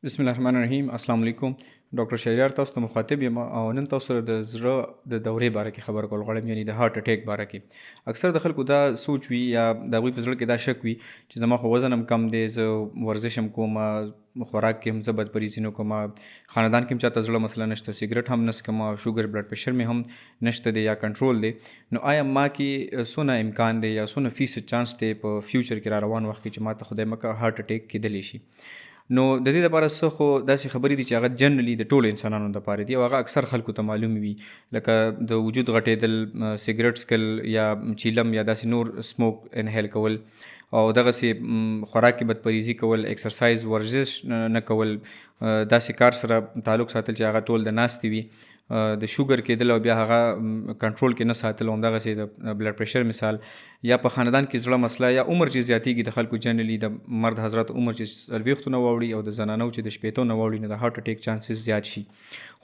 بسم الله الرحمن الرحیم. السلام علیکم. ډاکټر شهریار تاسو ته مخاطب یم او نن تاسو سره د زړه د دورې باره کې خبره کول غواړم، یعنی د heart attack باره کې. اکثر د خلکو دا سوچ وي یا د هغوی په زړه کې دا شک وي چې زما خو وزن هم کم دی، زه ورزش هم کوم، خوراک کې هم زه بدپریزي نه کوم، خاندان کې هم چاته زړه مسله نشته، سګرټ هم نه څکم، شوګر بلډ پریشر مې هم نشته دی یا کنټرول دی، نو آیا ما کې څونه امکان دی یا څونه فیصد چانس دی په فیوچر کې را روان وخت کې چې ما ته خدای مکه heart attack کېدلی شي؟ نو د دې لپاره څه خو داسې خبرې دي چې هغه جنرالي د ټولو انسانانو دپاره دي او هغه اکثر خلکو ته معلومې وي، لکه د وجود غټېدل، سګرټ څکل یا چیلم یا داسې نور smoke inhale کول، او دغسې خوراک کې بدپریزي کول، exercise ورزش نه کول، داسې کار سره تعلق ساتل چې هغه ټول د ناستې وي، د شوګر کېدل او بیا هغه کنټرول کې نه ساتل، او همدغسې د بلډ پریشر مثال، یا په خاندان کې زړه مسله، یا عمر چې زیاتېږي د خلکو، جنرالي د مرد حضرات عمر چې 40 نه واوړي او د زنانو چې د 60 نه واوړي، نو د heart attack chances زیات شي.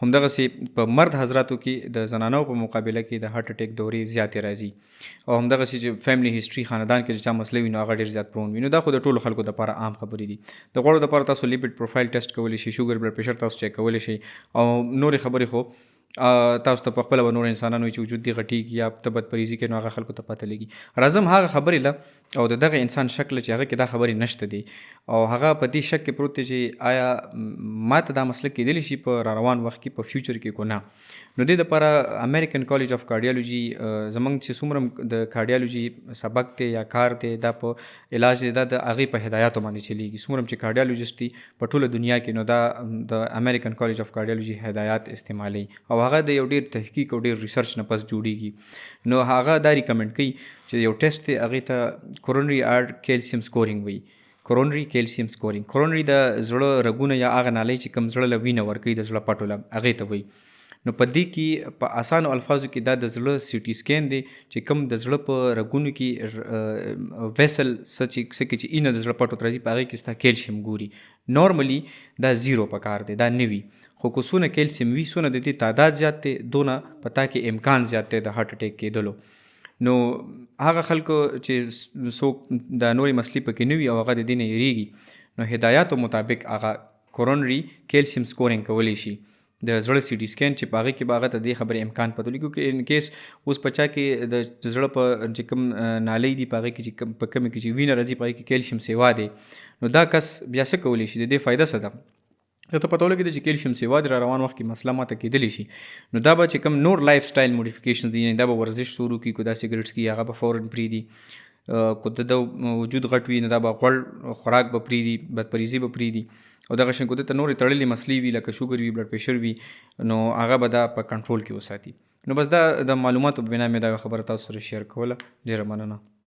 همدغسې په مرد حضراتو کې د زنانو په مقابله کې د heart attack دورې زیاتې راځي، او همدغسې چې family history، خاندان کې چې چا مسله وي، نو هغه ډېر زیات prone وي. نو دا خو د ټولو خلکو دپاره عام خبرې دي. د غوړو دپاره تاسو lipid profile test کولی شئ، شوګر بلډ پریشر تاسو چیک کولی شئ، او نورې خبرې خو تاسو ته په خپله به نور انسانانو چې وجود دې غټېږي یا ته بدپریزي کوې، نو هغه خلکو ته پته لګي. راځم هغه خبرې له او د دغه انسان شک له چې هغه کې دا خبرې نشته دي او هغه په دې شک کې پروت دی چې آیا ما ته دا مسله کېدلی شي په را روان وخت کې، په فیوچر کې کو نه. نو دې دپاره American College of Cardiology، زمونږ چې څومره د cardiology سبق دی یا کار دی، دا په علاج دی، دا د هغې په هدایاتو باندې چلیږي. څومره چې cardiologist دي په ټوله دنیا کې، نو دا د American College of Cardiology هدایات استعمالوي او هغه د یو ډېر تحقیق او ډېر research نه پس جوړیږي. نو هغه دا recommend کوي چې یو ټیسټ دی، هغې ته coronary artery calcium scoring وایي. Coronary calcium scoring، coronary د زړه رګونه یا هغه نالۍ چې کوم زړه له وینه ورکوي د زړه پټو له، هغې ته وایي. نو په دې کې په اسانو الفاظو کې دا د زړه CT scan دی چې کوم د زړه په رګونو کې vessel څه چې څه کې چې اینه د زړه پټو ته راځي، په هغې کې ستا کیلشیم ګوري. Normally دا زیرو پکار دی، دا نه وي، خو که څونه کیلشیم وي، څونه د دې تعداد زیات دی، دونه په تا کې امکان زیات دی د heart attack کېدلو. نو هغه خلکو چې څوک د نورې مسلې پکې نه وي او هغه د دې نه یریږي، نو هدایاتو مطابق هغه coronary calcium scoring کولی شي، د زړه CT scan، چې په هغې کې به هغه ته دې خبرې امکان پته ولګي که in case اوس په چا کې د زړه په چې کوم نالۍ دي، په هغې کې چې کوم په کومې کې چې وینه راځي، په هغې کې کیلشیم سیوا دی، نو دا کس بیا څه کولی شي؟ د دې فایده څه ده؟ ته پته ولګېده چې کیلشیم سیوا دی، را روان وخت کې مسله ماته کېدلی شي، نو دا به چې کوم نور lifestyle modification دي، یعنی دا به ورزش شروع کړي، که دا سګرټ څکي هغه به فوراً پرېږدي، که د ده وجود غټ وي نو دا به غوړ خوراک به پرېږدي، بدپریزي به پرېږدي، او دغه شان که ده ته نورې تړلې مسلې وي لکه شوګر وي، بلډ پریشر وي، نو هغه به دا په کنټرول کې وساتي. نو بس دا د معلوماتو په بنا مې دا خبره تاسو سره share کوله. ډېره مننه.